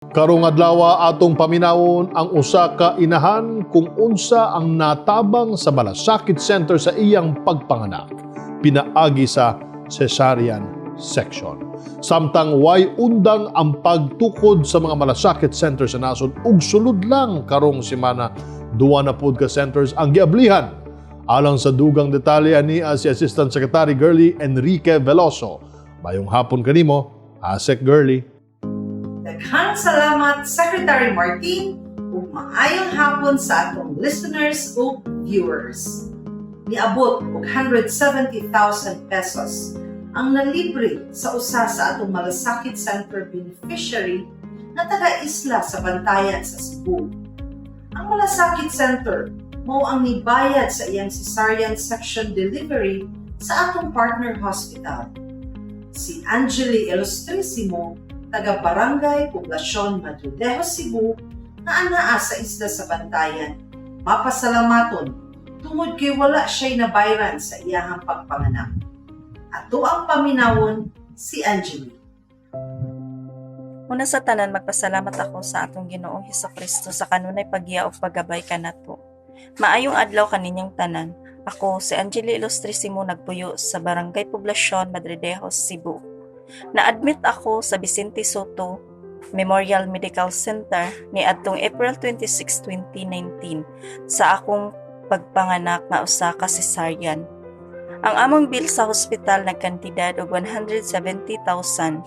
Karong adlaw, atong paminawon ang usa ka inahan kung unsa ang natabang sa Malasakit Center sa iyang pagpanganak pinaagi sa cesarean section. Samtang way undang ang pagtukod sa mga Malasakit Center sa nasod ug sulod lang karong semana, duwa na pud ka centers ang giablihan. Alang sa dugang detalye ni si Assistant Secretary Girlie Enrique Veloso. Maayong hapon kanimo, Asec Girlie. Daghang salamat, Secretary Martin, ug maayong hapon sa atong listeners ug viewers. Niabot og 170,000 pesos ang nalibre sa usa sa atong Malasakit Center beneficiary na taga-isla sa Bantayan sa Cebu. Ang Malasakit Center mao ang nibayad sa iyang cesarean section delivery sa atong partner hospital. Si Angeli Ilustrisimo, taga Barangay Poblacion, Madridejos, Cebu, na anaa sa isla sa Bantayan, mapasalamaton tungod kay wala siya'y nabayran sa iyahang pagpanganak. Ato ang paminawon si Angeli. Una sa tanan, magpasalamat ako sa atong Ginoong Kristo sa kanunay paggiya ug paggabay kanato. Maayong adlaw kaninyong tanan. Ako si Angeli Ilustrisimo, nagpuyo sa Barangay Poblacion, Madridejos, Cebu. Na-admit ako sa Vicente Sotto Memorial Medical Center ni adtong April 26, 2019 sa akong pagpanganak nga usa ka cesarean. Ang among bill sa hospital nagkantidad og 170,000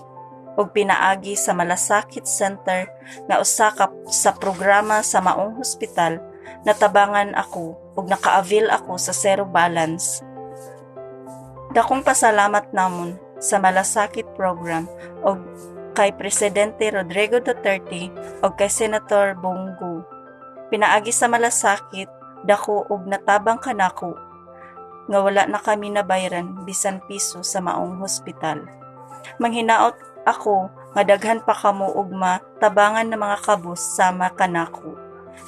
ug pinaagi sa Malasakit Center nga usa ka sa programa sa maong hospital, natabangan ako ug naka-avail ako sa zero balance. Dakong pasalamat namon sa Malasakit Program ug kay Presidente Rodrigo Duterte ug kay Senator Bong Go. Pinaagi sa Malasakit, dako og natabang kanako nga wala na kami nabayran bisan piso sa maong hospital. Manghinaot ako nga daghan pa kamo og matabangan na mga kabus sama kanako.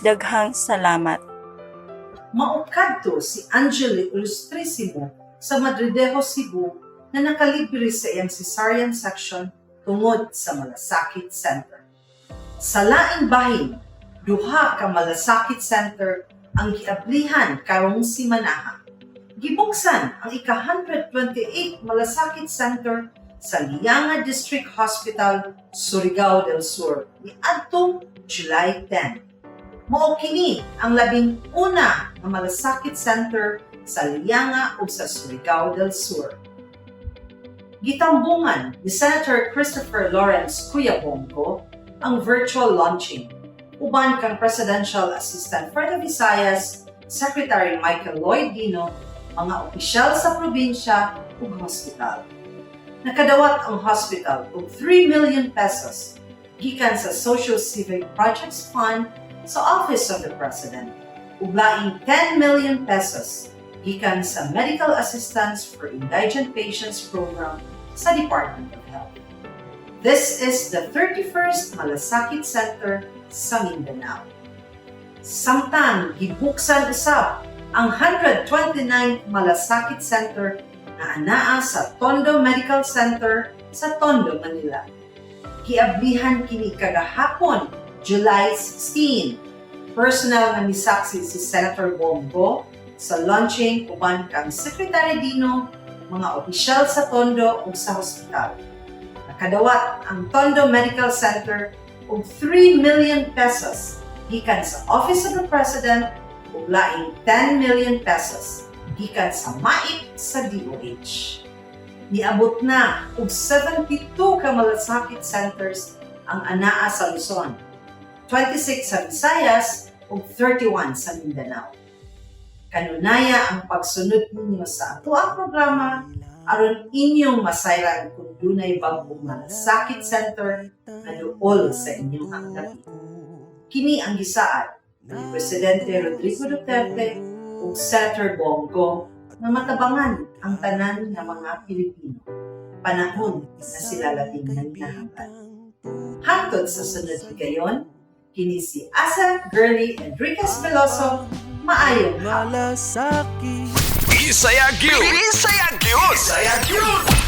Daghang salamat. Mao kadto si Angeli Ilustrisimo sa Madridejos, Cebu, na nakalibre sa iyang cesarean section tungod sa Malasakit Center. Sa laing bahin, duha ka Malasakit Center ang giablihan karong simanaha. Gibuksan ang ika-128 Malasakit Center sa Lianga District Hospital, Surigao del Sur niadtong July 10. Mao kini ang 11 nga Malasakit Center sa Lianga ug sa Surigao del Sur. Gitambungan ni Senator Christopher Lawrence Kuya Bong Go ang virtual launching uban kang Presidential Assistant for the Visayas, Secretary Michael Lloyd Dino, mga opisyal sa probinsya ug hospital. Nakadawat ang hospital og 3 million pesos gikan sa Social Civic Projects Fund sa Office of the President ug laing 10 million pesos gikan sa Medical Assistance for Indigent Patients Program sa Department of Health. This is the 31st Malasakit Center sa Mindanao. Samtang gibuksan usab ang 129th Malasakit Center na anaa sa Tondo Medical Center sa Tondo, Manila. Giablihan kini kagahapon, July 16. Personal nga misaksi si Senator Bong Go sa launching uban kang Secretary Dino, mga opisyal sa Tondo ug sa hospital. Nakadawat ang Tondo Medical Center og 3 million pesos gikan sa Office of the President ug laing 10 million pesos gikan sa MAIP sa DOH. Niabot na og 72 ka Malasakit Centers ang anaa sa Luzon, 26 sa Visayas ug 31 sa Mindanao. Kanunaya ang pagsunod ninyo sa atoang programa aron inyong masayran kung dunay bag-ong Malasakit Center na duol sa inyong anggabi. Kini ang gisaad ni Presidente Rodrigo Duterte ug Senator Bong Go nga matabangan ang tanan nga mga Pilipino panahon na sila labing nanginahanglan. Hangtod sa sunod higayon, kini si Asa Girlie Enriquez Veloso, maayong hapon. Malasakit. Bisaya gyud. Bisaya gyud. Bisaya gyud.